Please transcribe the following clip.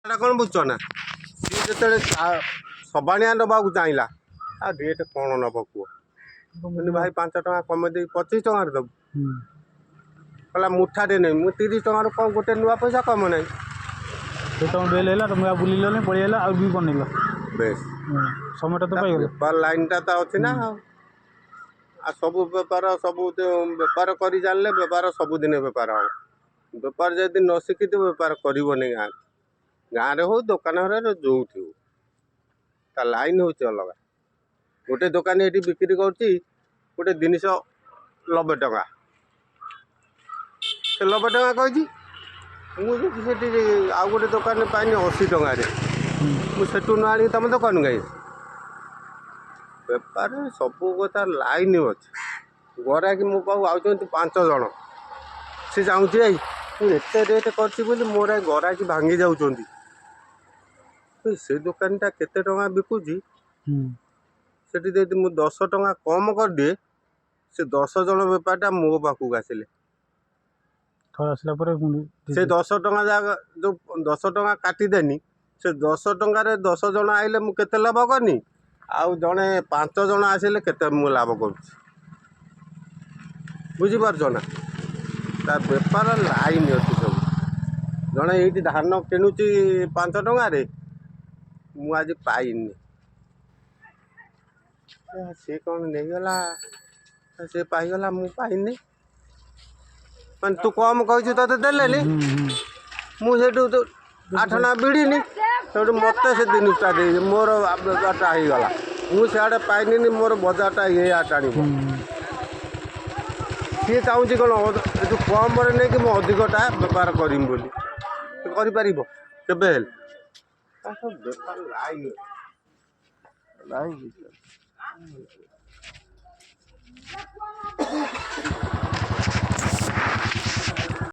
ଏଟା କ'ଣ ବୁଝୁଛ ନା? ସିଏ ଯେତେବେଳେ ସବାଣିଆ ନେବାକୁ ଚାହିଁଲା, ଆଉ ରେଟ୍ କ'ଣ ନେବ କୁହ? ମୁଁ କହିଲି, ଭାଇ, 5 ଟଙ୍କା କମେଇ ଦେଇକି 25 ଟଙ୍କାରେ ଦେବୁ। କହିଲା, ମୁଠାଟେ ନେବି ମୁଁ 30 ଟଙ୍କାରୁ। କ'ଣ ଗୋଟେ ନୂଆ ପଇସା କମ ନାହିଁ। ସେ ତମ ବେଲ୍ ହେଲା, ତମେ ଆଉ ବୁଲିଲନି, ପଳେଇ ଆଇଲ, ଆଉ ବି ବନେଇଲ। ବେଶ। ସମୟଟା ତ ପାଇଗଲ। ବେପାର ଲାଇନଟା ତ ଅଛି ନା। ଆଉ ସବୁ ବେପାର, ସବୁ ବେପାର କରି ଜାଣିଲେ ବେପାର ସବୁଦିନେ ବେପାର ହବ। ବେପାର ଯଦି ନ ଶିଖିଥିବ, ବେପାର କରିବନି। ଗାଁରେ, ଗାଁରେ ହଉ, ଦୋକାନରେ ଯୋଉଠି ହଉ, ତା ଲାଇନ୍ ହେଉଛି ଅଲଗା। ଗୋଟେ ଦୋକାନୀ ଏଠି ବିକ୍ରି କରୁଛି ଗୋଟେ ଜିନିଷ 90 ଟଙ୍କା। ସେ 90 ଟଙ୍କା କହିଛି। ମୁଁ ଯଦି ସେଠି ଆଉ ଗୋଟେ ଦୋକାନରେ ପାଇନି 80 ଟଙ୍କାରେ, ମୁଁ ସେଠୁ ନ ଆଣିକି ତୁମ ଦୋକାନକୁ କାହିଁ? ବେପାରରେ ସବୁ କଥା ଲାଇନ୍ ଅଛି। ଗରାକି ମୋ ପାଖକୁ ଆଉଛନ୍ତି ପାଞ୍ଚ ଜଣ। ସେ ଚାହୁଁଛି, ଏଇ ମୁଁ ଏତେ ରେଟ୍ କରିଛି ବୋଲି ମୋର ଏ ଗରାକି ଭାଙ୍ଗି ଯାଉଛନ୍ତି। ଏ ସେ ଦୋକାନୀଟା କେତେ ଟଙ୍କା ବିକୁଛି? ସେଠି ଯଦି ମୁଁ 10 ଟଙ୍କା କମ୍ କରିଦିଏ, ସେ 10 ଜଣ ବେପାରଟା ମୋ ପାଖକୁ ଆସିଲେ। ଥରେ ଆସିଲା ପରେ ପୁଣି ସେ 10 ଟଙ୍କା ଯାକ, ଯେଉଁ 10 ଟଙ୍କା କାଟିଦେନି, ସେ 10 ଟଙ୍କାରେ 10 ଜଣ ଆଇଲେ ମୁଁ କେତେ ଲାଭ କନି, ଆଉ ଜଣେ ପାଞ୍ଚ ଜଣ ଆସିଲେ କେତେ ମୁଁ ଲାଭ କରୁଛି, ବୁଝିପାରୁଛ ନା? ତା ବେପାର ଲାଇନ୍ ଅଛି ସବୁ। ଜଣେ ଏଇଠି ଧାନ କିଣୁଛି 5 ଟଙ୍କାରେ, ମୁଁ ଆଜି ପାଇନି। ସେ କ'ଣ ନେଇଗଲା? ସେ ପାଇଗଲା, ମୁଁ ପାଇନି। ମାନେ ତୁ କମ୍ କହିଛୁ, ତୋତେ ଦେଲେନି। ହୁଁ ହୁଁ ମୁଁ ସେଇଠୁ ତ ଆଠଣା ଭିଡ଼ିନି। ସେଇଠୁ ମୋତେ ସେ ଜିନିଷଟା ଦେଇ ମୋର ବେପାରଟା ହେଇଗଲା। ମୁଁ ସିଆଡ଼େ ପାଇନିନି, ମୋର ବଜାରଟା ଇଏ ଟାଣିବ। ସିଏ ଚାହୁଁଛି କ'ଣ, ଏଠୁ କମରେ ନେଇକି ମୁଁ ଅଧିକଟା ବେପାର କରିମି ବୋଲି। ସେ କରିପାରିବ କେବେ ହେଲେ? ତା ସବୁ ବେପାର ଲାଇନ୍। ଲାଇନ୍।